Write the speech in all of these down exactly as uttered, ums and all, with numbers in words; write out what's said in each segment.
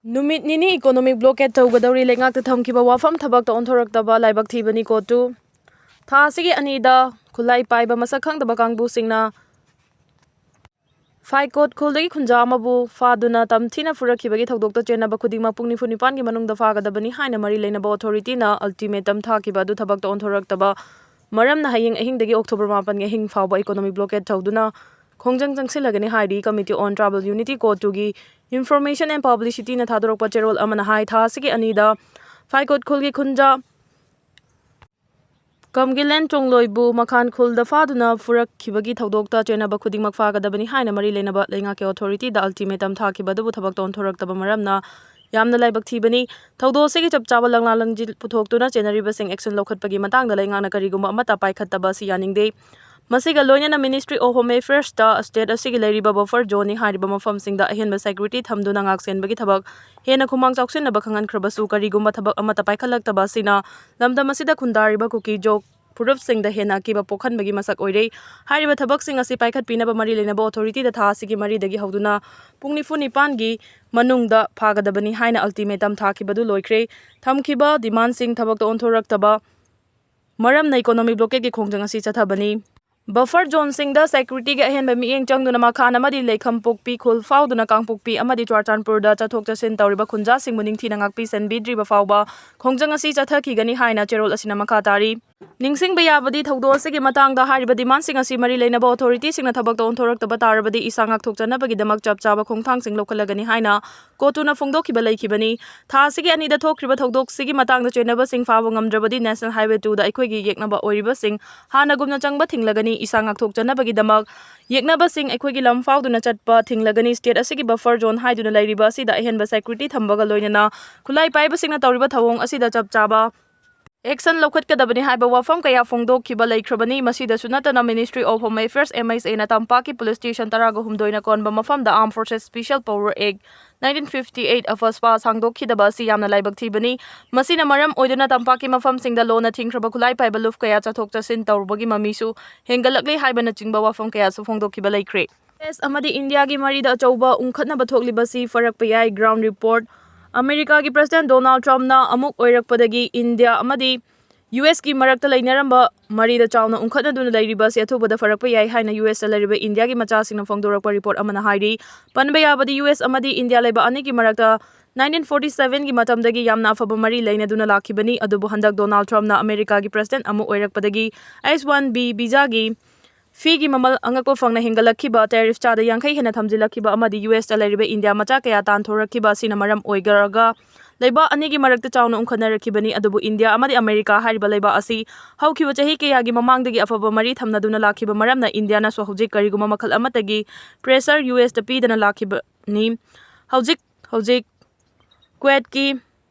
ꯅꯨꯃꯤꯠ ꯅꯤꯅꯤ economic blockade ꯇꯧꯒꯗꯧꯔꯤ ꯂꯩꯉꯥꯛꯇ ꯊꯝꯈꯤꯕ ꯋꯥꯐꯝ ꯊꯕꯛꯇ ꯑꯣꯟꯊꯣꯔꯛꯇꯕ ꯂꯥꯏꯕꯛ ꯊꯤꯕꯅꯤ꯫ ꯀꯣꯇꯨ꯫ ꯊꯥ ꯑꯁꯤꯒꯤ ꯑꯅꯤꯗ ꯈꯨꯠꯂꯥꯏ ꯄꯥꯏꯕ ꯃꯁꯛ ꯈꯪꯗꯕ ꯀꯥꯡꯕꯨꯁꯤꯡꯅ ꯐꯥꯏꯀꯣꯠ ꯈꯨꯜꯗꯒꯤ ꯈꯨꯟꯖꯥ ꯑꯃꯕꯨ ꯐꯥꯗꯨꯅ ꯇꯝꯊꯤꯅ ꯐꯨꯔꯛꯈꯤꯕꯒꯤ ꯊꯧꯗꯣꯛꯇ ꯆꯦꯟꯅꯕ ꯈꯨꯗꯤꯡꯃꯛ ꯄꯨꯡ ꯅꯤꯐꯨ ꯅꯤꯄꯥꯟꯒꯤ ꯃꯅꯨꯡꯗ ꯐꯥꯒꯗꯕꯅꯤ ꯍꯥꯏꯅ ꯃꯔꯤ ꯂꯩꯅꯕ authorityꯅ ultimatum ꯊꯥꯈꯤꯕ ꯑꯗꯨ ꯊꯕꯛꯇ ꯑꯣꯟꯊꯣꯔꯛꯇꯕ ꯃꯔꯝꯅ ꯍꯌꯦꯡ ꯑꯍꯤꯡꯗꯒꯤ October ꯃꯥꯄꯟꯒꯤ ꯑꯍꯤꯡ ꯐꯥꯎꯕ economic blockade ꯇꯧꯗꯨꯅ ꯈꯣꯡꯖꯪ ꯆꯪꯁꯤꯜꯂꯒꯅꯤ ꯍꯥꯏꯔꯤ Committee on Tribal Unity꯫ ꯀꯣꯇꯨꯒꯤ Information and Publicityꯅ ꯊꯥꯗꯣꯔꯛꯄ ꯆꯦꯔꯣꯜ ꯑꯃꯅ ꯍꯥꯏ, ꯊꯥ ꯑꯁꯤꯒꯤ ꯑꯅꯤꯗ ꯐꯥꯏꯀꯣꯠ ꯈꯨꯜꯒꯤ ꯈꯨꯟꯖꯥ ꯀꯝꯒꯤꯂꯦꯟ ꯆꯣꯡꯂꯣꯏꯕꯨ ꯃꯈꯥꯟ ꯈꯨꯜꯗ ꯐꯥꯗꯨꯅ ꯐꯨꯔꯛꯈꯤꯕꯒꯤ ꯊꯧꯗꯣꯛꯇ ꯆꯦꯟꯅꯕ ꯈꯨꯗꯤꯡꯃꯛ ꯐꯥꯒꯗꯕꯅꯤ ꯍꯥꯏꯅ ꯃꯔꯤ ꯂꯩꯅꯕ ꯂꯩꯉꯥꯛꯀꯤ authorityꯗ ultimatum ꯊꯥꯈꯤꯕ ꯑꯗꯨꯕꯨ ꯊꯕꯛꯇ ꯑꯣꯟꯊꯣꯔꯛꯇꯕ ꯃꯔꯝꯅ ꯌꯥꯝꯅ ꯂꯥꯏꯕꯛ ꯊꯤꯕꯅꯤ꯫ ꯊꯧꯗꯣꯛ ꯑꯁꯤꯒꯤ ꯆꯞ ꯆꯥꯕ ꯂꯪꯂꯥ ꯂꯪꯖꯤꯜ ꯄꯨꯊꯣꯛꯇꯨꯅ ꯆꯦꯟꯅꯔꯤꯕꯁꯤꯡ action ꯂꯧꯈꯠꯄꯒꯤ ꯃꯇꯥꯡꯗ ꯂꯩꯉꯥꯛꯅ ꯀꯔꯤꯒꯨꯝꯕ ꯑꯃꯠꯇ ꯄꯥꯏꯈꯠꯇꯕ ꯑꯁꯤ ꯌꯥꯅꯤꯡꯗꯦ꯫ ꯃꯁꯤꯒ ꯂꯣꯏꯅꯅ Ministry of Home Affairsꯇ state ꯑꯁꯤꯒꯤ ꯂꯩꯔꯤꯕ buffer zoneꯅꯤ ꯍꯥꯏꯔꯤꯕ ꯃꯐꯝꯁꯤꯡꯗ ꯑꯍꯦꯟꯕ security ꯊꯝꯗꯨꯅ ꯉꯥꯛꯁꯦꯟꯕꯒꯤ ꯊꯕꯛ ꯍꯦꯟꯅ ꯈꯨꯃꯥꯡ ꯆꯥꯎꯁꯤꯟꯅꯕ ꯈꯪꯍꯟꯈ꯭ꯔꯕꯁꯨ ꯀꯔꯤꯒꯨꯝꯕ ꯊꯕꯛ ꯑꯃꯠꯇ ꯄꯥꯏꯈꯠꯂꯛꯇꯕ ꯑꯁꯤꯅ ꯂꯝꯗꯝ ꯑꯁꯤꯗ ꯈꯨꯟꯗꯥꯔꯤꯕ ꯀꯨꯀꯤ ꯖꯣꯛ ꯐꯨꯔꯨꯞꯁꯤꯡꯗ ꯍꯦꯟꯅ ꯑꯀꯤꯕ ꯄꯣꯛꯍꯟꯕꯒꯤ ꯃꯁꯛ ꯑꯣꯏꯔꯦ꯫ ꯍꯥꯏꯔꯤꯕ ꯊꯕꯛꯁꯤꯡ ꯑꯁꯤ ꯄꯥꯏꯈꯠꯄꯤꯅꯕ ꯃꯔꯤ ꯂꯩꯅꯕ authorityꯗ ꯊꯥ ꯑꯁꯤꯒꯤ ꯃꯔꯤꯗꯒꯤ ꯍꯧꯗꯨꯅ ꯄꯨꯡ ꯅꯤꯐꯨ ꯅꯤꯄꯥꯟꯒꯤ ꯃꯅꯨꯡꯗ ꯐꯥꯒꯗꯕꯅꯤ ꯍꯥꯏꯅ ultimatum ꯊꯥꯈꯤꯕꯗꯨ ꯂꯣꯏꯈ꯭ꯔꯦ꯫ ꯊꯝꯈꯤꯕ demandꯁꯤꯡ ꯊꯕꯛꯇ ꯑꯣꯟꯊꯣꯔꯛꯇꯕ ꯃꯔꯝꯅ economic blockadeꯀꯤ ꯈꯣꯡꯖꯪ ꯑꯁꯤ ꯆꯠꯊꯕꯅꯤ꯫ Buffer zoneꯁꯤꯡꯗ securityꯒꯤ ꯑꯍꯦꯟꯕ ꯃꯤꯠꯌꯦꯡ ꯆꯪꯗꯨꯅ ꯃꯈꯥꯟ ꯑꯃꯗꯤ ꯂꯩꯈꯝꯄꯣꯛꯄꯤ ꯈꯨꯜ ꯐꯥꯎꯗꯨꯅ ꯀꯥꯡꯄꯣꯛꯄꯤ ꯑꯃꯗꯤ ꯆꯨꯔꯆꯥꯟꯄꯨꯔꯗ ꯆꯠꯊꯣꯛ ꯆꯠꯁꯤꯟ ꯇꯧꯔꯤꯕ ꯈꯨꯟꯖꯥꯁꯤꯡꯕꯨ ꯅꯤꯡꯊꯤꯅ ꯉꯥꯛꯄꯤ ꯁꯦꯟꯕꯤꯗ꯭ꯔꯤꯕ ꯐꯥꯎꯕ ꯈꯣꯡꯖꯪ ꯑꯁꯤ ꯆꯠꯊꯈꯤꯒꯅꯤ ꯍꯥꯏꯅ ꯆꯦꯔꯣꯜ ꯑꯁꯤꯅ ꯃꯈꯥ ꯇꯥꯔꯤ꯫ ꯅꯤꯡꯁꯤꯡꯕ ꯌꯥꯕꯗꯤ, ꯊꯧꯗꯣꯛ ꯑꯁꯤꯒꯤ ꯃꯇꯥꯡꯗ ꯍꯥꯏꯔꯤꯕ demandꯁꯤꯡ ꯑꯁꯤ ꯃꯔꯤ ꯂꯩꯅꯕ authorityꯁꯤꯡꯅ ꯊꯕꯛꯇ ꯑꯣꯟꯊꯣꯔꯛꯇꯕ ꯇꯥꯔꯕꯗꯤ ꯏꯁꯥ ꯉꯥꯛꯊꯣꯛꯆꯅꯕꯒꯤꯗꯃꯛ ꯆꯞ ꯆꯥꯕ ꯈꯣꯡꯊꯥꯡꯁꯤꯡ ꯂꯧꯈꯠꯂꯒꯅꯤ ꯍꯥꯏꯅ ꯀꯣꯇꯨꯅ ꯐꯣꯡꯗꯣꯛꯈꯤꯕ ꯂꯩꯈꯤꯕꯅꯤ꯫ ꯊꯥ ꯑꯁꯤꯒꯤ ꯑꯅꯤꯗ ꯊꯣꯛꯈ꯭ꯔꯤꯕ ꯊꯧꯗꯣꯛꯁꯤꯒꯤ ꯃꯇꯥꯡꯗ ꯆꯦꯟꯅꯕꯁꯤꯡ ꯐꯥꯕ ꯉꯝꯗ꯭ꯔꯕꯗꯤ National Highway twoꯗ ꯑꯩꯈꯣꯏꯒꯤ ꯌꯦꯛꯅꯕ ꯑꯣꯏꯔꯤꯕꯁꯤꯡ ꯍꯥꯟꯅꯒꯨꯝꯅ ꯆꯪꯕ ꯊꯤꯡꯂꯒꯅꯤ꯫ ꯏꯁꯥ ꯉꯥꯛꯊꯣꯛꯆꯅꯕꯒꯤꯗꯃꯛ ꯌꯦꯛꯅꯕꯁꯤꯡ ꯑꯩꯈꯣꯏꯒꯤ ꯂꯝ ꯐꯥꯎꯗꯨꯅ ꯆꯠꯄ ꯊꯤꯡꯂꯒꯅꯤ꯫ State ꯑꯁꯤꯒꯤ buffer zone ꯍꯥꯏꯗꯨꯅ ꯂꯩꯔꯤꯕ ꯑꯁꯤꯗ ꯑꯍꯦꯟꯕ security ꯊꯝꯕꯒ ꯂꯣꯏꯅꯅ ꯈꯨꯠꯂꯥꯏ ꯄꯥꯏꯕꯁꯤꯡꯅ ꯇꯧꯔꯤꯕ ꯊꯧꯑꯣꯡ ꯑꯁꯤꯗ ꯆꯞ ꯆꯥꯕ action ꯂꯧꯈꯠꯀꯗꯕꯅꯤ ꯍꯥꯏꯕ ꯋꯥꯐꯝ ꯀꯌꯥ ꯐꯣꯡꯗꯣꯛꯈꯤꯕ ꯂꯩꯈ꯭ꯔꯕꯅꯤ꯫ ꯃꯁꯤꯗꯁꯨ ꯅꯠꯇꯅ Ministry of Home Affairs, MHAꯅ ꯇꯝꯄꯥꯛꯀꯤ police station ꯇꯔꯥꯒ ꯍꯨꯝꯗꯣꯏꯅ ꯀꯣꯟꯕ ꯃꯐꯝꯗ Armed Forces Special Power Act nineteen fifty eight, AFSPA ꯁꯥꯡꯗꯣꯛꯈꯤꯗꯕ ꯑꯁꯤ ꯌꯥꯝꯅ ꯂꯥꯏꯕꯛ ꯊꯤꯕꯅꯤ꯫ ꯃꯁꯤꯅ ꯃꯔꯝ ꯑꯣꯏꯗꯨꯅ ꯇꯝꯄꯥꯛꯀꯤ ꯃꯐꯝꯁꯤꯡꯗ ꯂꯣꯟꯅ ꯊꯤꯡꯈ꯭ꯔꯕ ꯈꯨꯠꯂꯥꯏ ꯄꯥꯏꯕ ꯂꯨꯞ ꯀꯌꯥ ꯆꯠꯊꯣꯛ ꯆꯠꯁꯤꯟ ꯇꯧꯔꯨꯕꯒꯤ ꯃꯃꯤꯁꯨ ꯍꯦꯟꯒꯠꯂꯛꯂꯤ ꯍꯥꯏꯕꯅꯆꯤꯡꯕ ꯋꯥꯐꯝ ꯀꯌꯥꯁꯨ ꯐꯣꯡꯗꯣꯛꯈꯤꯕ ꯂꯩꯈ꯭ꯔꯦ꯫ ꯌꯨ ꯑꯦꯁ ꯑꯃꯗꯤ ꯏꯟꯗꯤꯌꯥꯒꯤ ꯃꯔꯤꯗ ꯑꯆꯧꯕ ꯎꯪꯈꯠꯅꯕ ꯊꯣꯛꯂꯤꯕꯁꯤ ꯐꯔꯛꯄ ꯌꯥꯏ꯫ Ground report꯫ ꯑꯃꯦꯔꯤꯀꯥꯒꯤ ꯄ꯭ꯔꯁꯤꯗꯦꯟ ꯗꯣꯅꯥꯜꯗ ꯇ꯭ꯔꯝꯞꯅ ꯑꯃꯨꯛ ꯑꯣꯏꯔꯛꯄꯗꯒꯤ ꯏꯟꯗꯤꯌꯥ ꯑꯃꯗꯤ ꯌꯨ ꯑꯦꯁꯀꯤ ꯃꯔꯛꯇ ꯂꯩꯅꯔꯝꯕ ꯃꯔꯤꯗ ꯆꯥꯎꯅ ꯎꯪꯈꯠꯅꯗꯨꯅ ꯂꯩꯔꯤꯕ ꯑꯁꯤ ꯑꯊꯨꯕꯗ ꯐꯔꯛꯄ ꯌꯥꯏ ꯍꯥꯏꯅ ꯌꯨ ꯑꯦꯁꯇ ꯂꯩꯔꯤꯕ ꯏꯟꯗꯤꯌꯥꯒꯤ ꯃꯆꯥꯁꯤꯡꯅ ꯐꯣꯡꯗꯣꯔꯛꯄ ꯔꯤꯄꯣꯔꯠ ꯑꯃꯅ ꯍꯥꯏꯔꯤ꯫ ꯄꯟꯕ ꯌꯥꯕꯗꯤ, ꯌꯨ ꯑꯦꯁ ꯑꯃꯗꯤ ꯏꯟꯗꯤꯌꯥ ꯂꯩꯕꯥꯛ ꯑꯅꯤꯒꯤ ꯃꯔꯛꯇ nineteen forty sevenꯒꯤ ꯃꯇꯝꯗꯒꯤ ꯌꯥꯝꯅ ꯑꯐꯕ ꯃꯔꯤ ꯂꯩꯅꯗꯨꯅ ꯂꯥꯛꯈꯤꯕꯅꯤ꯫ ꯑꯗꯨꯕꯨ ꯍꯟꯗꯛ ꯗꯣꯅꯥꯜꯗ ꯇ꯭ꯔꯝꯞꯅ ꯑꯃꯦꯔꯤꯀꯥꯒꯤ ꯄ꯭ꯔꯁꯤꯗꯦꯟ ꯑꯃꯨꯛ ꯑꯣꯏꯔꯛꯄꯗꯒꯤ H one B ꯚꯤꯖꯥꯒꯤ ꯐꯤꯒꯤ ꯃꯃꯜ ꯑꯉꯛꯄ ꯐꯪꯅ ꯍꯦꯟꯒꯠꯂꯛꯈꯤꯕ, ꯇꯦꯔꯤꯐ ꯆꯥꯗ ꯌꯥꯡꯈꯩ ꯍꯦꯟꯅ ꯊꯝꯖꯤꯜꯂꯛꯈꯤꯕ ꯑꯃꯗꯤ ꯌꯨ ꯑꯦꯁꯇ ꯂꯩꯔꯤꯕ ꯏꯟꯗꯤꯌꯥ ꯃꯆꯥ ꯀꯌꯥ ꯇꯥꯟꯊꯣꯔꯛꯈꯤꯕ ꯑꯁꯤꯅ ꯃꯔꯝ ꯑꯣꯏꯔꯒ ꯂꯩꯕꯥꯛ ꯑꯅꯤꯒꯤ ꯃꯔꯛꯇ ꯆꯥꯎꯅ ꯎꯪꯈꯠꯅꯔꯛꯈꯤꯕꯅꯤ꯫ ꯑꯗꯨꯕꯨ ꯏꯟꯗꯤꯌꯥ ꯑꯃꯗꯤ ꯑꯃꯦꯔꯤꯀꯥ ꯍꯥꯏꯔꯤꯕ ꯂꯩꯕꯥꯛ ꯑꯁꯤ ꯍꯧꯈꯤꯕ ꯆꯍꯤ ꯀꯌꯥꯒꯤ ꯃꯃꯥꯡꯗꯒꯤ ꯑꯐꯕ ꯃꯔꯤ ꯊꯝꯅꯗꯨꯅ ꯂꯥꯛꯈꯤꯕ ꯃꯔꯝꯅ ꯏꯟꯗꯤꯌꯥꯅꯁꯨ ꯍꯧꯖꯤꯛ ꯀꯔꯤꯒꯨꯝꯕ ꯃꯈꯜ ꯑꯃꯠꯇꯒꯤ pressure ꯌꯨ ꯑꯦꯁꯇ ꯄꯤꯗꯅ ꯂꯥꯛꯈꯤꯕꯅꯤ꯫ ꯍꯧꯖꯤꯛ ꯍꯧꯖꯤꯛ ꯀ꯭ꯋꯦꯠꯀꯤ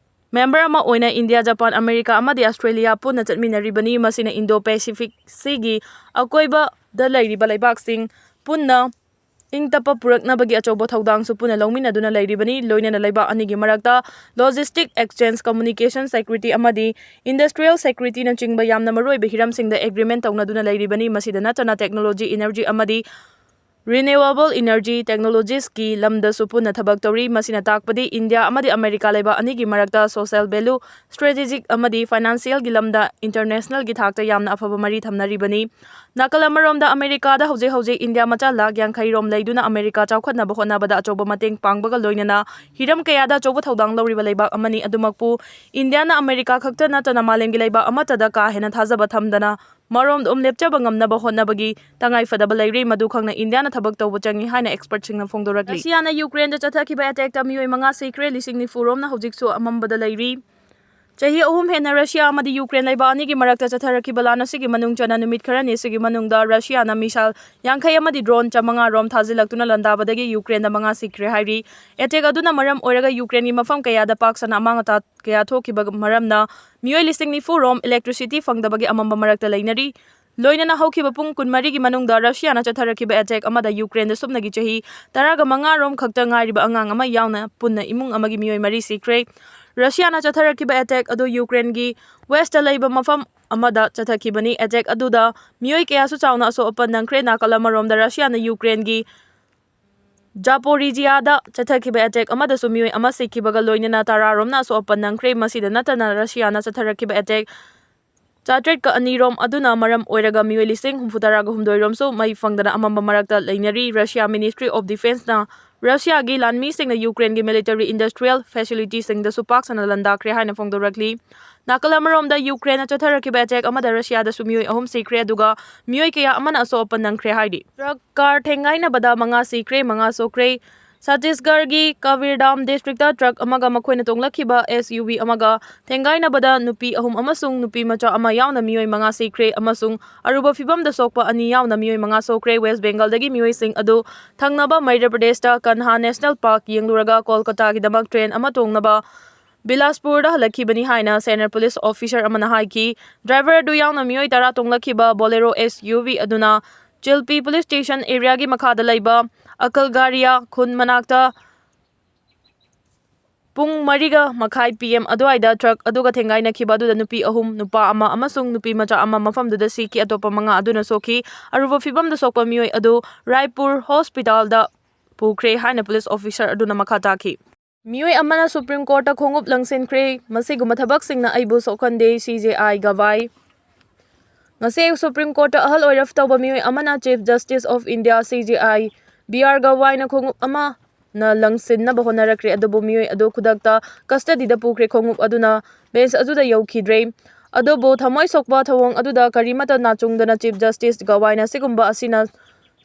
ꯃꯦꯝꯕꯔ ꯑꯃ ꯑꯣꯏꯅ ꯏꯟꯗꯤꯌꯥ, ꯖꯄꯥꯟ, ꯑꯃꯦꯔꯤꯀꯥ ꯑꯃꯗꯤ ꯑꯁꯇ꯭ꯔꯦꯂꯤꯌꯥ ꯄꯨꯟꯅ ꯆꯠꯃꯤꯟꯅꯔꯤꯕꯅꯤ꯫ ꯃꯁꯤꯅ ꯏꯟꯗꯣ ꯄꯦꯁꯤꯐꯤꯛ ꯁꯤꯒꯤ ꯑꯀꯣꯏꯕꯗ ꯂꯩꯔꯤꯕ ꯂꯩꯕꯥꯛꯁꯤꯡ ꯄꯨꯟꯅ ꯏꯪ ꯇꯞꯄ ꯄꯨꯔꯛꯅꯕꯒꯤ ꯑꯆꯧꯕ ꯊꯧꯗꯥꯡꯁꯨ ꯄꯨꯟꯅ ꯂꯧꯃꯤꯟꯅꯗꯨꯅ ꯂꯩꯔꯤꯕꯅꯤ꯫ ꯂꯣꯏꯅꯅ ꯂꯩꯕꯥꯛ ꯑꯅꯤꯒꯤ ꯃꯔꯛꯇ logistic, exchange, communication, security ꯑꯃꯗꯤ industrial securityꯅꯆꯤꯡꯕ ꯌꯥꯝꯅ ꯃꯔꯨꯑꯣꯏꯕ ꯍꯤꯔꯝꯁꯤꯡꯗ agreement ꯇꯧꯅꯗꯨꯅ ꯂꯩꯔꯤꯕꯅꯤ꯫ ꯃꯁꯤꯗ ꯅꯠꯇꯅ technology, energy ꯑꯃꯗꯤ renewable energy technologiesꯀꯤ ꯂꯝꯗꯁꯨ ꯄꯨꯟꯅ ꯊꯕꯛ ꯇꯧꯔꯤ꯫ ꯃꯁꯤꯅ ꯇꯥꯛꯄꯗꯤ ꯏꯟꯗꯤꯌꯥ ꯑꯃꯗꯤ ꯑꯃꯦꯔꯤꯀꯥ ꯂꯩꯕꯥꯛ ꯑꯅꯤꯒꯤ ꯃꯔꯛꯇ social value, strategic ꯑꯃꯗꯤ financialꯒꯤ ꯂꯝꯗ internationalꯒꯤ ꯊꯥꯛꯇ ꯌꯥꯝꯅ ꯑꯐꯕ ꯃꯔꯤ ꯊꯝꯅꯔꯤꯕꯅꯤ꯫ ꯅꯥꯀꯜ ꯑꯃꯔꯣꯝꯗ, ꯑꯃꯦꯔꯤꯀꯥꯗ ꯍꯧꯖꯤꯛ ꯍꯧꯖꯤꯛ ꯏꯟꯗꯤꯌꯥ ꯃꯆꯥ ꯂꯥꯈ ꯌꯥꯡꯈꯩ ꯔꯣꯝ ꯂꯩꯗꯨꯅ ꯑꯃꯦꯔꯤꯀꯥ ꯆꯥꯎꯈꯠꯅꯕ ꯍꯣꯠꯅꯕꯗ ꯑꯆꯧꯕ ꯃꯇꯦꯡ ꯄꯥꯡꯕꯒ ꯂꯣꯏꯅꯅ ꯍꯤꯔꯝ ꯀꯌꯥꯗ ꯑꯆꯧꯕ ꯊꯧꯗꯥꯡ ꯂꯧꯔꯤꯕ ꯂꯩꯕꯥꯛ ꯑꯃꯅꯤ꯫ ꯑꯗꯨꯃꯛꯄꯨ ꯏꯟꯗꯤꯌꯥꯅ ꯑꯃꯦꯔꯤꯀꯥ ꯈꯛꯇ ꯅꯠꯇꯅ ꯃꯥꯂꯦꯝꯒꯤ ꯂꯩꯕꯥꯛ ꯑꯃꯠꯇꯗ ꯀꯥ ꯍꯦꯟꯅ ꯊꯥꯖꯕ ꯊꯝꯗꯅ ꯃꯔꯣꯝꯗꯣꯝ ꯂꯦꯞꯆꯕ ꯉꯝꯅꯕ ꯍꯣꯠꯅꯕꯒꯤ ꯇꯉꯥꯏꯐꯗꯕ ꯂꯩꯔꯤ꯫ ꯃꯗꯨ ꯈꯪꯅ ꯏꯟꯗꯤꯌꯥꯅ ꯊꯕꯛ ꯇꯧꯕ ꯆꯪꯏ ꯍꯥꯏꯅ expertꯁꯤꯡꯅ ꯐꯣꯡꯗꯣꯔꯛꯂꯤ꯫ ꯔꯁꯤꯌꯥꯅ ꯌꯨꯀ꯭ꯔꯦꯟꯗ ꯆꯠꯊꯈꯤꯕ attackꯇ ꯃꯤꯑꯣꯏ ꯃꯉꯥ ꯁꯤꯈ꯭ꯔꯦ, ꯂꯤꯁꯤꯡ ꯅꯤꯐꯨ ꯔꯣꯝꯅ ꯍꯧꯖꯤꯛꯁꯨ ꯑꯃꯝꯕꯗ ꯂꯩꯔꯤ꯫ ꯆꯍꯤ ꯑꯍꯨꯝ ꯍꯦꯟꯅ ꯔꯁꯤꯌꯥ ꯑꯃꯗꯤ ꯌꯨꯀ꯭ꯔꯦꯟ ꯂꯩꯕꯥꯛ ꯑꯅꯤꯒꯤ ꯃꯔꯛꯇ ꯆꯠꯊꯔꯛꯈꯤꯕ ꯂꯥꯟ ꯑꯁꯤꯒꯤ ꯃꯅꯨꯡ ꯆꯟꯅ ꯅꯨꯃꯤꯠ ꯈꯔꯅꯤ ꯑꯁꯤꯒꯤ ꯃꯅꯨꯡꯗ ꯔꯁꯤꯌꯥꯅ missile ꯌꯥꯡꯈꯩ ꯑꯃꯗꯤ drone ꯆꯥꯃꯉꯥ ꯔꯣꯝ ꯊꯥꯖꯤꯜꯂꯛꯇꯨꯅ ꯂꯥꯟꯗꯥꯕꯗꯒꯤ ꯌꯨꯀ꯭ꯔꯦꯟꯗ ꯃꯉꯥ ꯁꯤꯈ꯭ꯔꯦ ꯍꯥꯏꯔꯤ꯫ Attack ꯑꯗꯨꯅ ꯃꯔꯝ ꯑꯣꯏꯔꯒ ꯌꯨꯀ꯭ꯔꯦꯟꯒꯤ ꯃꯐꯝ ꯀꯌꯥꯗ ꯄꯥꯛ ꯁꯟꯅ ꯑꯃꯥꯡ ꯑꯇꯥ ꯀꯌꯥ ꯊꯣꯛꯈꯤꯕ ꯃꯔꯝꯅ ꯃꯤꯑꯣꯏ ꯂꯤꯁꯤꯡ ꯅꯤꯐꯨ ꯔꯣꯝ electricity ꯐꯪꯗꯕꯒꯤ ꯑꯃꯝꯕ ꯃꯔꯛꯇ ꯂꯩꯅꯔꯤ꯫ ꯂꯣꯏꯅꯅ ꯍꯧꯈꯤꯕ ꯄꯨꯡ ꯀꯨꯟꯃꯔꯤꯒꯤ ꯃꯅꯨꯡꯗ ꯔꯁꯤꯌꯥꯅ ꯆꯠꯊꯔꯛꯈꯤꯕ attack ꯑꯃꯗ ꯌꯨꯀ꯭ꯔꯦꯟꯗ ꯁꯨꯞꯅꯒꯤ ꯆꯍꯤ ꯇꯔꯥꯒ ꯃꯉꯥ ꯔꯣꯝ ꯈꯛꯇ ꯉꯥꯏꯔꯤꯕ ꯑꯉꯥꯡ ꯑꯃ ꯌꯥꯎꯅ ꯄꯨꯟꯅ ꯏꯃꯨꯡ ꯑꯃꯒꯤ ꯃꯤꯑꯣꯏ ꯃꯔꯤ ꯁꯤꯈ꯭ꯔꯦ꯫ ꯔꯁꯤꯌꯥꯅ ꯆꯠꯊꯔꯛꯈꯤꯕ attack ꯑꯗꯨ ꯌꯨꯀ꯭ꯔꯦꯟꯒꯤ westꯇ ꯂꯩꯕ ꯃꯐꯝ ꯑꯃꯗ ꯆꯠꯊꯈꯤꯕꯅꯤ꯫ Attack ꯑꯗꯨꯗ ꯃꯤꯑꯣꯏ ꯀꯌꯥꯁꯨ ꯆꯥꯎꯅ ꯑꯁꯣꯛ ꯑꯄꯟ ꯅꯪꯈ꯭ꯔꯦ꯫ ꯅꯥꯀꯜ ꯑꯃꯔꯣꯝꯗ ꯔꯁꯤꯌꯥꯅ ꯌꯨꯀ꯭ꯔꯦꯟꯒꯤ ꯖꯥꯄꯣꯔꯤꯖꯤꯌꯥꯗ ꯆꯠꯊꯈꯤꯕ ꯑꯦꯇꯦꯛ ꯑꯃꯗꯁꯨ ꯃꯤꯑꯣꯏ ꯑꯃ ꯁꯤꯈꯤꯕꯒ ꯂꯣꯏꯅꯅ ꯇꯔꯥ ꯔꯣꯝꯅ ꯑꯁꯣꯛ ꯑꯄꯟ ꯅꯪꯈ꯭ꯔꯦ꯫ ꯃꯁꯤꯗ ꯅꯠꯇꯅ ꯔꯁꯤꯌꯥꯅ ꯆꯠꯊꯔꯛꯈꯤꯕ ꯑꯦꯇꯦꯛ ꯆꯥꯇ꯭ꯔꯦꯠꯀ ꯑꯅꯤ ꯔꯣꯝ ꯑꯗꯨꯅ ꯃꯔꯝ ꯑꯣꯏꯔꯒ ꯃꯤꯑꯣꯏ ꯂꯤꯁꯤꯡ ꯍꯨꯝꯐꯨ ꯇꯔꯥꯒ ꯍꯨꯝꯗꯣꯏ ꯔꯣꯝꯁꯨ ꯃꯩ ꯐꯪꯗꯅ ꯑꯃꯝꯕ ꯃꯔꯛꯇ ꯂꯩꯅꯔꯤ꯫ ꯔꯁꯤꯌꯥ ꯃꯤꯅꯤꯁꯇ꯭ꯔꯤ ꯑꯣꯐ ꯗꯤꯐꯦꯟꯁꯅ ꯔꯁꯤꯌꯥꯒꯤ ꯂꯥꯟꯃꯤꯁꯤꯡꯅ ꯌꯨꯀ꯭ꯔꯦꯟꯒꯤ ꯃꯤꯂꯤꯇꯔꯤ ꯏꯟꯗꯁꯇ꯭ꯔꯤꯌꯦꯜ ꯐꯦꯁꯤꯂꯤꯇꯤꯁꯤꯡꯗꯁꯨ ꯄꯥꯛ ꯁꯟꯅ ꯂꯥꯟꯗꯥꯈ꯭ꯔꯦ ꯍꯥꯏꯅ ꯐꯣꯡꯗꯣꯔꯛꯂꯤ꯫ ꯅꯥꯀꯜ ꯑꯃꯔꯣꯝꯗ ꯌꯨꯀ꯭ꯔꯦꯟꯅ ꯆꯠꯊꯔꯛꯈꯤꯕ ꯑꯦꯇꯦꯛ ꯑꯃꯗ ꯔꯁꯤꯌꯥꯗꯁꯨ ꯃꯤꯑꯣꯏ ꯑꯍꯨꯝ ꯁꯤꯈ꯭ꯔꯦ, ꯑꯗꯨꯒ ꯃꯤꯑꯣꯏ ꯀꯌꯥ ꯑꯃꯅ ꯑꯁꯣꯛ ꯑꯄꯟ ꯅꯪꯈ꯭ꯔꯦ ꯍꯥꯏꯔꯤ꯫ ꯇ꯭ꯔꯛ ꯀꯥꯔ ꯊꯦꯡꯒꯥꯏꯅꯕꯗ ꯃꯉꯥ ꯁꯤꯈ꯭ꯔꯦ, ꯃꯉꯥ ꯁꯣꯛꯈ꯭ꯔꯦ꯫ ꯁꯠꯇꯤꯁꯒꯔꯒꯤ ꯀꯕꯤꯔꯗꯥꯝ ꯗꯤꯁꯇ꯭ꯔꯤꯛꯇ ꯇ꯭ꯔꯛ ꯑꯃꯒ ꯃꯈꯣꯏꯅ ꯇꯣꯡꯂꯛꯈꯤꯕ ꯑꯦꯁ ꯌꯨ ꯚꯤ ꯑꯃꯒ ꯊꯦꯡꯒꯥꯏꯅꯕꯗ ꯅꯨꯄꯤ ꯑꯍꯨꯝ ꯑꯃꯁꯨꯡ ꯅꯨꯄꯤ ꯃꯆꯥ ꯑꯃ ꯌꯥꯎꯅ ꯃꯤꯑꯣꯏ ꯃꯉꯥ ꯁꯤꯈ꯭ꯔꯦ ꯑꯃꯁꯨꯡ ꯑꯔꯨꯕ ꯐꯤꯚꯝꯗ ꯁꯣꯛꯄ ꯑꯅꯤ ꯌꯥꯎꯅ ꯃꯤꯑꯣꯏ ꯃꯉꯥ ꯁꯣꯛꯈ꯭ꯔꯦ꯫ ꯋꯦꯁ ꯕꯦꯡꯒꯜꯗꯒꯤ ꯃꯤꯑꯣꯏꯁꯤꯡ ꯑꯗꯨ ꯊꯪꯅꯕ ꯃꯩꯙ꯭ꯌ ꯄ꯭ꯔꯗꯦꯁꯇ ꯀꯟꯍꯥ ꯅꯦꯁꯅꯦꯜ ꯄꯥꯔꯛ ꯌꯦꯡꯂꯨꯔꯒ ꯀꯣꯜꯀꯇꯥꯒꯤꯗꯃꯛ ꯇ꯭ꯔꯦꯟ ꯑꯃ ꯇꯣꯡꯅꯕ ꯕꯤꯂꯥꯁꯄꯨꯔꯗ ꯍꯜꯂꯛꯈꯤꯕꯅꯤ ꯍꯥꯏꯅ ꯁꯦꯅꯤꯌꯔ ꯄꯨꯂꯤꯁ ꯑꯣꯐꯤꯁꯔ ꯑꯃꯅ ꯍꯥꯏꯈꯤ꯫ ꯗ꯭ꯔꯥꯏꯚꯔ ꯑꯗꯨ ꯌꯥꯎꯅ ꯃꯤꯑꯣꯏ ꯇꯔꯥ ꯇꯣꯡꯂꯛꯈꯤꯕ ꯕꯣꯂꯦꯔꯣ ꯑꯦꯁ ꯌꯨ ꯚꯤ ꯑꯗꯨꯅ ꯆꯤꯜꯄꯤ ꯄꯨꯂꯤꯁ ꯁ꯭ꯇꯦꯁꯟ ꯑꯦꯔꯤꯌꯥꯒꯤ ꯃꯈꯥꯗ ꯂꯩꯕ ꯑꯀꯜꯒꯥꯔꯤꯌꯥ ꯈꯨꯟ ꯃꯅꯥꯛꯇ ꯄꯨꯡ ꯃꯔꯤꯒ ꯃꯈꯥꯏ ꯄꯤ ꯑꯦꯝ ꯑꯗꯨꯋꯥꯏꯗ ꯇ꯭ꯔꯛ ꯑꯗꯨꯒ ꯊꯦꯡꯒꯥꯏꯅꯈꯤꯕ ꯑꯗꯨꯗ ꯅꯨꯄꯤ ꯑꯍꯨꯝ, ꯅꯨꯄꯥ ꯑꯃ ꯑꯃꯁꯨꯡ ꯅꯨꯄꯤ ꯃꯆꯥ ꯑꯃ ꯃꯐꯝꯗꯨꯗ ꯁꯤꯈꯤ꯫ ꯑꯇꯣꯞꯄ ꯃꯉꯥ ꯑꯗꯨꯅ ꯁꯣꯛꯈꯤ꯫ ꯑꯔꯨꯕ ꯐꯤꯚꯝꯗ ꯁꯣꯛꯄ ꯃꯤꯑꯣꯏ ꯑꯗꯨ ꯔꯥꯏꯄꯨꯔ ꯍꯣꯁꯄꯤꯇꯥꯜꯗ ꯄꯨꯈ꯭ꯔꯦ ꯍꯥꯏꯅ ꯄꯨꯂꯤꯁ ꯑꯣꯐꯤꯁꯥꯔ ꯑꯗꯨꯅ ꯃꯈꯥ ꯇꯥꯈꯤ꯫ ꯃꯤꯑꯣꯏ ꯑꯃꯅ ꯁꯨꯄ꯭ꯔꯤꯝ ꯀꯣꯔꯠꯇ ꯈꯣꯡꯎꯞ ꯂꯪꯁꯤꯟꯈ꯭ꯔꯦ꯫ "ꯃꯁꯤꯒꯨꯝꯕ ꯊꯕꯛꯁꯤꯡꯅ ꯑꯩꯕꯨ ꯁꯣꯛꯍꯟꯗꯦ", ꯁꯤ ꯖꯦ ꯑꯥꯏ ꯒꯋꯥꯏ꯫ ꯉꯁꯤ ꯁꯨꯄ꯭ꯔꯤꯝ ꯀꯣꯔꯠꯇ ꯑꯍꯜ ꯑꯣꯏꯔꯞ ꯇꯧꯕ ꯃꯤꯑꯣꯏ ꯑꯃꯅ ꯆꯤꯐ ꯖꯁꯇꯤꯁ ꯑꯣꯐ ꯏꯟꯗꯤꯌꯥ, ꯁꯤ ꯖꯦ ꯑꯥꯏ, ꯕꯤ ꯑꯥꯔ ꯒꯋꯥꯏꯅ ꯈꯣꯡꯎꯞ ꯑꯃꯅ ꯂꯪꯁꯤꯟꯅꯕ ꯍꯣꯠꯅꯔꯛꯈ꯭ꯔꯦ, ꯑꯗꯨꯕꯨ ꯃꯤꯑꯣꯏ ꯑꯗꯨ ꯈꯨꯗꯛꯇ ꯀꯁꯇꯗꯤꯗ ꯄꯨꯈ꯭ꯔꯦ꯫ ꯈꯣꯡꯎꯞ ꯑꯗꯨꯅ ꯕꯦꯟꯆ ꯑꯗꯨꯗ ꯌꯧꯈꯤꯗ꯭ꯔꯦ꯫ ꯑꯗꯨꯕꯨ ꯊꯃꯣꯏ ꯁꯣꯛꯄ ꯊꯧꯑꯣꯡ ꯑꯗꯨꯗ ꯀꯔꯤꯃꯠꯇ ꯅꯥꯆꯨꯡꯗꯅ ꯆꯤꯐ ꯖꯁꯇꯤꯁ ꯒꯋꯥꯏꯅ ꯑꯁꯤꯒꯨꯝꯕ ꯑꯁꯤꯅ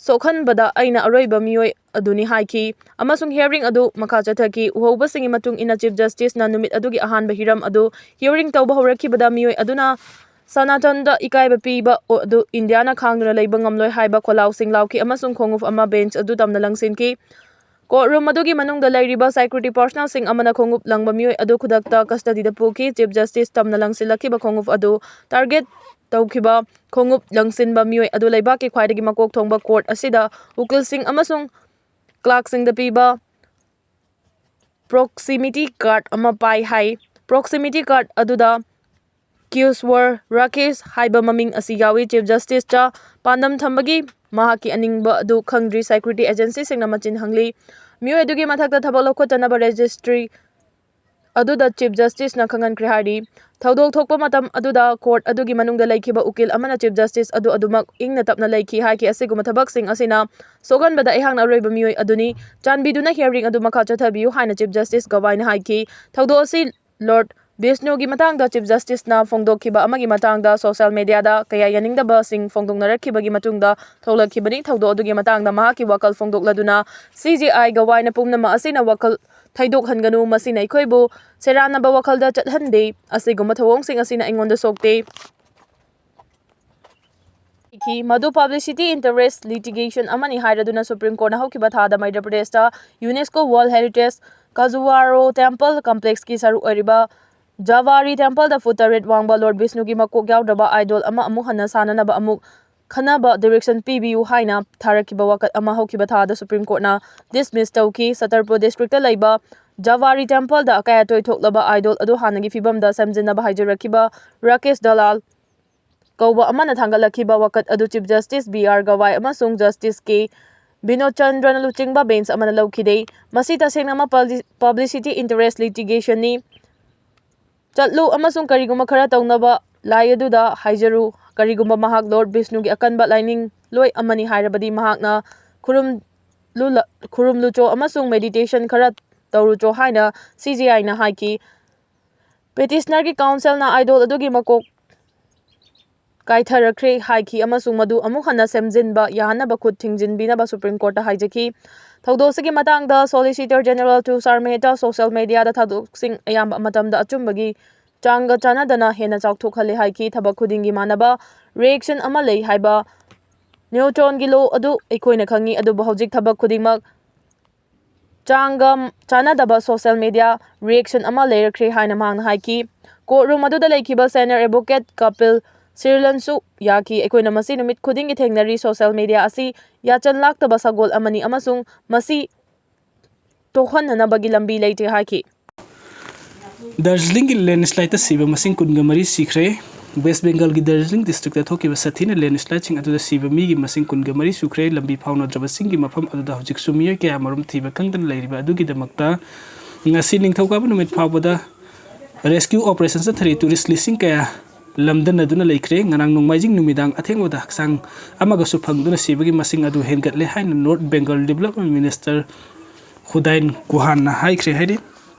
ꯁꯣꯛꯍꯟꯕꯗ ꯑꯩꯅ ꯑꯔꯣꯏꯕ ꯃꯤꯑꯣꯏ ꯑꯗꯨꯅꯤ ꯍꯥꯏꯈꯤ ꯑꯃꯁꯨꯡ ꯍꯤꯌꯔꯤꯡ ꯑꯗꯨ ꯃꯈꯥ ꯆꯠꯊꯈꯤ꯫ ꯎꯍꯧꯕꯁꯤꯡꯒꯤ ꯃꯇꯨꯡ ꯏꯟꯅ, ꯆꯤꯐ ꯖꯁꯇꯤꯁꯅ ꯅꯨꯃꯤꯠ ꯑꯗꯨꯒꯤ ꯑꯍꯥꯟꯕ ꯍꯤꯔꯝ ꯑꯗꯨ ꯍꯤꯌꯔꯤꯡ ꯇꯧꯕ ꯍꯧꯔꯛꯈꯤꯕꯗ ꯃꯤꯑꯣꯏ ꯑꯗꯨꯅ ꯁꯅꯥꯇꯟꯗ ꯏꯀꯥꯏꯕ ꯄꯤꯕ ꯑꯗꯨ ꯏꯟꯗꯤꯌꯥꯅ ꯈꯥꯡꯗꯨꯅ ꯂꯩꯕ ꯉꯝꯂꯣꯏ ꯍꯥꯏꯕ ꯈꯣꯜꯂꯥꯎꯁꯤꯡ ꯂꯥꯎꯈꯤ ꯑꯃꯁꯨꯡ ꯈꯣꯡꯎꯞ ꯑꯃ ꯕꯦꯟꯆ ꯑꯗꯨ ꯇꯝꯅ ꯂꯪꯁꯤꯟꯈꯤ꯫ ꯀꯣꯔꯠꯔꯨꯝ ꯑꯗꯨꯒꯤ ꯃꯅꯨꯡꯗ ꯂꯩꯔꯤꯕ ꯁꯦꯀ꯭ꯌꯨꯔꯤꯇꯤ ꯄꯔꯁꯅꯦꯜꯁꯤꯡ ꯑꯃꯅ ꯈꯣꯡꯎꯞ ꯂꯪꯕ ꯃꯤꯑꯣꯏ ꯑꯗꯨ ꯈꯨꯗꯛꯇ ꯀꯁꯇꯗꯤꯗ ꯄꯨꯈꯤ꯫ ꯆꯤꯐ ꯖꯁꯇꯤꯁ ꯇꯝꯅ ꯂꯪꯁꯤꯜꯂꯛꯈꯤꯕ ꯈꯣꯡꯎꯞ ꯑꯗꯨ ꯇꯥꯔꯒꯦꯠ ꯇꯧꯈꯤꯕ ꯈꯣꯡꯎꯞ ꯂꯪꯁꯤꯟꯕ ꯃꯤꯑꯣꯏ ꯑꯗꯨ ꯂꯩꯕꯥꯛꯀꯤ ꯈ꯭ꯋꯥꯏꯗꯒꯤ ꯃꯀꯣꯛ ꯊꯣꯡꯕ ꯀꯣꯔꯠ ꯑꯁꯤꯗ ꯎꯀꯤꯜꯁꯤꯡ ꯑꯃꯁꯨꯡ ꯀ꯭ꯂꯥꯔꯛꯁꯤꯡꯗ ꯄꯤꯕ ꯄ꯭ꯔꯣꯛꯁꯤꯃꯤꯇꯤ ꯀꯥꯔꯗ ꯑꯃ ꯄꯥꯏ ꯍꯥꯏ꯫ ꯄ꯭ꯔꯣꯛꯁꯤꯃꯤꯇꯤ ꯀꯥꯔꯗ ꯑꯗꯨꯗ ꯀꯤꯁ꯭ꯋꯔ ꯔꯥꯀꯦꯁ ꯍꯥꯏꯕ ꯃꯃꯤꯡ ꯑꯁꯤ ꯌꯥꯎꯏ꯫ ꯆꯤꯐ ꯖꯁꯇꯤꯁꯇ ꯄꯥꯟꯗꯝ ꯊꯝꯕꯒꯤ ꯃꯍꯥꯛꯀꯤ ꯑꯅꯤꯡꯕ ꯑꯗꯨ ꯈꯪꯗ꯭ꯔꯤ꯫ ꯁꯦꯀ꯭ꯌꯨꯔꯤꯇꯤ ꯑꯦꯖꯦꯟꯁꯤꯁꯤꯡꯅ ꯃꯆꯤꯟ ꯍꯪꯂꯤ꯫ ꯃꯤꯑꯣꯏ ꯑꯗꯨꯒꯤ ꯃꯊꯛꯇ ꯊꯕꯛ ꯂꯧꯈꯠꯆꯅꯕ ꯔꯦꯖꯤꯁꯇ꯭ꯔꯤ ꯑꯗꯨꯗ ꯆꯤꯐ ꯖꯁꯇꯤꯁꯅ ꯈꯪꯍꯟꯈ꯭ꯔꯦ ꯍꯥꯏꯔꯤ꯫ ꯊꯧꯗꯣꯛ ꯊꯣꯛꯄ ꯃꯇꯝ ꯑꯗꯨꯗ ꯀꯣꯔꯠ ꯑꯗꯨꯒꯤ ꯃꯅꯨꯡꯗ ꯂꯩꯈꯤꯕ ꯎꯀꯤꯜ ꯑꯃꯅ ꯆꯤꯐ ꯖꯁꯇꯤꯁ ꯑꯗꯨ ꯑꯗꯨꯃꯛ ꯏꯪꯅ ꯇꯞꯅ ꯂꯩꯈꯤ ꯍꯥꯏꯈꯤ꯫ "ꯑꯁꯤꯒꯨꯝꯕ ꯊꯕꯛꯁꯤꯡ ꯑꯁꯤꯅ ꯁꯣꯛꯍꯟꯕꯗ ꯑꯩꯍꯥꯛꯅ ꯑꯔꯣꯏꯕ ꯃꯤꯑꯣꯏ ꯑꯗꯨꯅꯤ꯫ ꯆꯥꯟꯕꯤꯗꯨꯅ ꯍꯤꯌꯥꯔꯤꯡ ꯑꯗꯨ ꯃꯈꯥ ꯆꯠꯊꯕꯤꯌꯨ" ꯍꯥꯏꯅ ꯆꯤꯐ ꯖꯁꯇꯤꯁ ꯒꯋꯥꯏꯅ ꯍꯥꯏꯈꯤ꯫ ꯊꯧꯗꯣꯛ ꯑꯁꯤ ꯂꯣꯔꯗ ꯕꯤꯁꯅꯨꯒꯤ ꯃꯇꯥꯡꯗ ꯆꯤꯐ ꯖꯁꯇꯤꯁꯅ ꯐꯣꯡꯗꯣꯛꯈꯤꯕ ꯑꯃꯒꯤ ꯃꯇꯥꯡꯗ ꯁꯣꯁꯤꯌꯦꯜ ꯃꯤꯗꯤꯌꯥꯗ ꯀꯌꯥ ꯌꯥꯅꯤꯡꯗꯕꯁꯤꯡ ꯐꯣꯡꯗꯣꯛꯅꯔꯛꯈꯤꯕꯒꯤ ꯃꯇꯨꯡꯗ ꯊꯣꯛꯂꯛꯈꯤꯕꯅꯤ꯫ ꯊꯧꯗꯣꯛ ꯑꯗꯨꯒꯤ ꯃꯇꯥꯡꯗ ꯃꯍꯥꯛꯀꯤ ꯋꯥꯈꯜ ꯐꯣꯡꯗꯣꯛꯂꯗꯨꯅ ꯁꯤ ꯖꯦ ꯑꯥꯏ ꯒꯋꯥꯏꯅ ꯄꯨꯝꯅꯃꯛ ꯑꯁꯤꯅ ꯋꯥꯈꯜ ꯊꯩꯗꯣꯛꯍꯟꯒꯅꯨ, ꯃꯁꯤꯅ ꯑꯩꯈꯣꯏꯕꯨ ꯁꯦꯔꯥꯟꯅꯕ ꯋꯥꯈꯜꯗ ꯆꯠꯍꯟꯗꯦ꯫ ꯑꯁꯤꯒꯨꯝꯕ ꯊꯧꯑꯣꯡꯁꯤꯡ ꯑꯁꯤꯅ ꯑꯩꯉꯣꯟꯗ ꯁꯣꯛꯇꯦ꯫ ꯃꯗꯨ ꯄꯕ꯭ꯂꯤꯁꯤꯇꯤ ꯏꯟꯇꯔꯦꯁ ꯂꯤꯇꯤꯒꯦꯁꯟ ꯑꯃꯅꯤ ꯍꯥꯏꯔꯗꯨꯅ ꯁꯨꯄ꯭ꯔꯤꯝ ꯀꯣꯔꯠꯅ ꯍꯧꯈꯤꯕ ꯊꯥꯗ ꯃꯩꯙ꯭ꯌ ꯄ꯭ꯔꯗꯦꯁꯇ ꯌꯨꯅꯦꯁꯀꯣ ꯋꯥꯔꯜꯗ ꯍꯦꯔꯤꯇꯦꯖ ꯀꯖꯨꯋꯥꯔꯣ ꯇꯦꯝꯄꯜ ꯀꯝꯄ꯭ꯂꯦꯛꯁꯀꯤ ꯁꯔꯨꯛ ꯑꯣꯏꯔꯤꯕ ꯖꯥꯋꯥꯔꯤ ꯇꯦꯝꯄꯜꯗ ꯐꯨꯠ ꯇꯔꯦꯠ ꯋꯥꯡꯕ ꯂꯣꯔꯗ ꯕꯤꯁꯅꯨꯒꯤ ꯃꯀꯣꯛ ꯌꯥꯎꯗ꯭ꯔꯕ ꯑꯥꯏꯗꯣꯜ ꯑꯃ ꯑꯃꯨꯛ ꯍꯟꯅ ꯁꯥꯅꯅꯕ ꯑꯃꯨꯛ ꯈꯟꯅꯕ ꯗꯤꯔꯦꯛꯁꯟ ꯄꯤꯕꯤꯌꯨ ꯍꯥꯏꯅ ꯊꯥꯔꯛꯈꯤꯕ ꯋꯥꯀꯠ ꯑꯃ ꯍꯧꯈꯤꯕ ꯊꯥꯗ ꯁꯨꯄ꯭ꯔꯤꯝ ꯀꯣꯔꯠꯅ ꯗꯤꯁꯃꯤꯁ ꯇꯧꯈꯤ꯫ ꯁꯇꯔꯄꯨꯔ ꯗꯤꯁꯇ꯭ꯔꯤꯛꯇ ꯂꯩꯕ ꯖꯥꯋꯥꯔꯤ ꯇꯦꯝꯄꯜꯗ ꯑꯀꯥꯏ ꯑꯇꯣꯏ ꯊꯣꯛꯂꯕ ꯑꯥꯏꯗꯣꯜ ꯑꯗꯨ ꯍꯥꯟꯅꯒꯤ ꯐꯤꯕꯝꯗ ꯁꯦꯝꯖꯤꯟꯅꯕ ꯍꯥꯏꯖꯔꯛꯈꯤꯕ ꯔꯥꯀꯦꯁ ꯗꯂꯥꯜ ꯀꯧꯕ ꯑꯃꯅ ꯊꯥꯡꯒꯠꯂꯛꯈꯤꯕ ꯋꯥꯀꯠ ꯑꯗꯨ ꯆꯤꯐ ꯖꯁꯇꯤꯁ ꯕꯤ ꯑꯥꯔ ꯒꯋꯥꯏ ꯑꯃꯁꯨꯡ ꯖꯁꯇꯤꯁ ꯀꯦ ꯕꯤꯅꯣꯗ ꯆꯟꯗ꯭ꯔꯅ ꯂꯨꯆꯤꯡꯕ ꯕꯦꯟꯆ ꯑꯃꯅ ꯂꯧꯈꯤꯗꯦ꯫ "ꯃꯁꯤ ꯇꯁꯦꯡꯅ ꯑꯃ ꯄꯕ꯭ꯂꯤ-, ꯄꯕ꯭ꯂꯤꯁꯤꯇꯤ ꯏꯟꯇꯔꯦꯁ ꯂꯤꯇꯤꯒꯦꯁꯟꯅꯤ꯫ ꯆꯠꯂꯨ ꯑꯃꯁꯨꯡ ꯀꯔꯤꯒꯨꯝꯕ ꯈꯔ ꯇꯧꯅꯕ ꯂꯥꯏ ꯑꯗꯨꯗ ꯍꯥꯏꯖꯔꯨ꯫ ꯀꯔꯤꯒꯨꯝꯕ ꯃꯍꯥꯛ ꯂꯣꯔꯗ ꯕꯤꯁꯅꯨꯒꯤ ꯑꯀꯟꯕ ꯂꯥꯏꯅꯤꯡꯂꯣꯏ ꯑꯃꯅꯤ ꯍꯥꯏꯔꯕꯗꯤ, ꯃꯍꯥꯛꯅ ꯈꯨꯔꯨꯝ-, ꯂꯨꯂ-, ꯈꯨꯔꯨꯝꯂꯨꯆꯣ ꯑꯃꯁꯨꯡ ꯃꯦꯗꯤꯇꯦꯁꯟ ꯈꯔ ꯇꯧꯔꯨꯆꯣ" ꯍꯥꯏꯅ ꯁꯤ ꯖꯦ ꯑꯥꯏꯅ ꯍꯥꯏꯈꯤ꯫ ꯄꯦꯇꯤꯁꯅꯔꯒꯤ ꯀꯥꯎꯟꯁꯤꯜꯅ ꯑꯥꯏꯗꯣꯜ ꯑꯗꯨꯒꯤ ꯃꯀꯣꯛ ꯀꯥꯏꯊꯔꯛꯈ꯭ꯔꯦ ꯍꯥꯏꯈꯤ ꯑꯃꯁꯨꯡ ꯃꯗꯨ ꯑꯃꯨꯛ ꯍꯟꯅ ꯁꯦꯝꯖꯤꯟꯕ ꯌꯥꯍꯟꯅꯕ ꯈꯨꯠ ꯊꯤꯡꯖꯤꯟꯕꯤꯅꯕ ꯁꯨꯄ꯭ꯔꯤꯝ ꯀꯣꯔꯠꯇ ꯍꯥꯏꯖꯈꯤ꯫ ꯊꯧꯗꯣꯛ ꯑꯁꯤꯒꯤ ꯃꯇꯥꯡꯗ ꯁꯣꯂꯤꯁꯤꯇꯔ ꯖꯦꯅꯔꯦꯜ ꯇꯨꯁꯥꯔ ꯃꯦꯍꯇꯥ ꯁꯣꯁꯤꯌꯦꯜ ꯃꯤꯗꯤꯌꯥꯗ ꯊꯧꯗꯣꯛꯁꯤꯡ ꯑꯌꯥꯝꯕ ꯃꯇꯝꯗ ꯑꯆꯨꯝꯕꯒꯤ ꯆꯥꯡꯒ ꯆꯥꯟꯅꯗꯅ ꯍꯦꯟꯅ ꯆꯥꯎꯊꯣꯛꯍꯜꯂꯦ ꯍꯥꯏꯈꯤ꯫ "ꯊꯕꯛ ꯈꯨꯗꯤꯡꯒꯤ ꯃꯥꯟꯅꯕ ꯔꯤꯑꯦꯛꯁꯟ ꯑꯃ ꯂꯩ ꯍꯥꯏꯕ ꯅ꯭ꯌꯨꯇꯟꯒꯤ ꯂꯣ ꯑꯗꯨ ꯑꯩꯈꯣꯏꯅ ꯈꯪꯉꯤ, ꯑꯗꯨꯕꯨ ꯍꯧꯖꯤꯛ ꯊꯕꯛ ꯈꯨꯗꯤꯡꯃꯛ ꯆꯥꯡꯒ ꯆꯥꯟꯅꯗꯕ ꯁꯣꯁꯤꯌꯦꯜ ꯃꯤꯗꯤꯌꯥ ꯔꯤꯑꯦꯛꯁꯟ ꯑꯃ ꯂꯩꯔꯛꯈ꯭ꯔꯦ" ꯍꯥꯏꯅ ꯃꯍꯥꯛꯅ ꯍꯥꯏꯈꯤ꯫ ꯀꯣꯔꯠ ꯔꯨꯝ ꯑꯗꯨꯗ ꯂꯩꯈꯤꯕ ꯁꯦꯅꯤꯌꯔ ꯑꯦꯗꯚꯣꯀꯦꯠ ꯀꯄꯤꯜ ꯁꯤꯔꯤꯂꯟꯁꯨ ꯌꯥꯈꯤ꯫ "ꯑꯩꯈꯣꯏꯅ ꯃꯁꯤ ꯅꯨꯃꯤꯠ ꯈꯨꯗꯤꯡꯒꯤ ꯊꯦꯡꯅꯔꯤ꯫ ꯁꯣꯁꯤꯌꯦꯜ ꯃꯤꯗꯤꯌꯥ ꯑꯁꯤ ꯌꯥꯆꯟ ꯂꯥꯛꯇꯕ ꯁꯒꯣꯜ ꯑꯃꯅꯤ ꯑꯃꯁꯨꯡ ꯃꯁꯤ ꯇꯣꯛꯍꯟꯅꯅꯕꯒꯤ ꯂꯝꯕꯤ ꯂꯩꯇꯦ" ꯍꯥꯏꯈꯤ꯫ ꯗꯥꯔꯖꯤꯂꯤꯡꯒꯤ ꯂꯦꯟꯁ꯭ꯂꯥꯏꯠꯇ ꯁꯤꯕ ꯃꯁꯤꯡ ꯀꯨꯟꯒ ꯃꯔꯤ ꯁꯤꯈ꯭ꯔꯦ꯫ ꯋꯦꯁ ꯕꯦꯡꯒꯜꯒꯤ ꯗꯥꯔꯖꯤꯂꯤꯡ ꯗꯤꯁꯇ꯭ꯔꯤꯛꯇ ꯊꯣꯛꯈꯤꯕ ꯁꯥꯊꯤꯅ ꯂꯦꯟꯁ꯭ꯂꯥꯏꯠꯁꯤꯡ ꯑꯗꯨꯗ ꯁꯤꯕ ꯃꯤꯒꯤ ꯃꯁꯤꯡ ꯀꯨꯟꯒ ꯃꯔꯤ ꯁꯨꯈ꯭ꯔꯦ꯫ ꯂꯝꯕꯤ ꯐꯥꯎꯅꯗ꯭ꯔꯕꯁꯤꯡꯒꯤ ꯃꯐꯝ ꯑꯗꯨꯗ ꯍꯧꯖꯤꯛꯁꯨ ꯃꯤꯑꯣꯏ ꯀꯌꯥ ꯃꯔꯨꯝ ꯊꯤꯕ ꯈꯪꯗꯅ ꯂꯩꯔꯤꯕ ꯑꯗꯨꯒꯤꯗꯃꯛꯇ ꯉꯁꯤ ꯅꯤꯡꯊꯧꯀꯥꯕ ꯅꯨꯃꯤꯠ ꯐꯥꯎꯕꯗ ꯔꯦꯁꯀ꯭ꯌꯨ ꯑꯣꯄꯔꯦꯁꯟ ꯆꯠꯊꯔꯤ꯫ ꯇꯨꯔꯤꯁ ꯂꯤꯁꯤꯡ ꯀꯌꯥ ꯂꯝꯗꯟꯅꯗꯨꯅ ꯂꯩꯈ꯭ꯔꯦ꯫ ꯉꯔꯥꯡ ꯅꯣꯡꯃꯥꯏꯖꯤꯡ ꯅꯨꯃꯤꯗꯥꯡ ꯑꯊꯦꯡꯕꯗ ꯍꯛꯆꯥꯡ ꯑꯃꯒꯁꯨ ꯐꯪꯗꯨꯅ ꯁꯤꯕꯒꯤ ꯃꯁꯤꯡ ꯑꯗꯨ ꯍꯦꯟꯒꯠꯂꯦ ꯍꯥꯏꯅ ꯅꯣꯔꯠ ꯕꯦꯡꯒꯜ ꯗꯤꯕꯂꯞꯃꯦꯟ ꯃꯤꯅꯤꯁꯇꯔ ꯍꯨꯗꯥꯏꯟ ꯒꯨꯍꯥꯟꯅ ꯍꯥꯏꯈ꯭ꯔꯦ꯫ ꯍꯥꯏꯗꯤ,